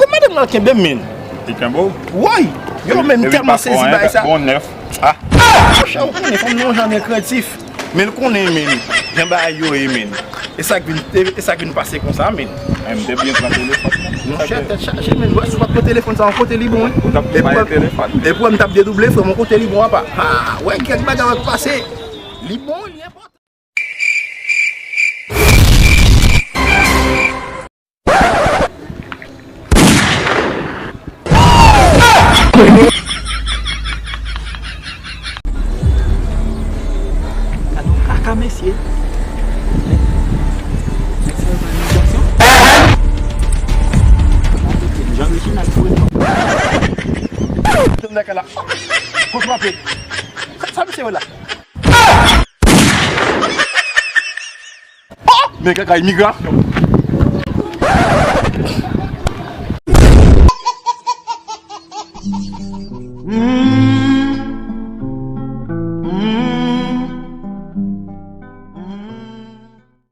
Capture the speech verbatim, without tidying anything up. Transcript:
Kòm madanm nan kenbe m, men. Li kenbe w? Woy! Yo, men m tèlman sezi bay sa. Bon nèf. Ah! Monchè, ou konnen fanm nan yon jan men krentif. Men l konnen, men, jan bagay yo ye, men. E sa k vin, e, e sa k vin pase konsa, men. Men m te byen pran telefòn nan. Monchè, tèt chaje, men. Wè, si w pa t pran telefòn sa, yon kote li bon, wi. Ou t ap tou bay telefòn. Epi, m t ap dedouble, frè, yon kote li bon, apa. Ha! Wè, kèk bagay wè k pase. Li bon, li enpòtan. Gade yon kaka, mesye. Nèg sa yo pa gen gason. Jan Reginald pou retan. Nèg la. Kote frape? Sa, sa misye wè la? Oh! Men kaka imigrasyon.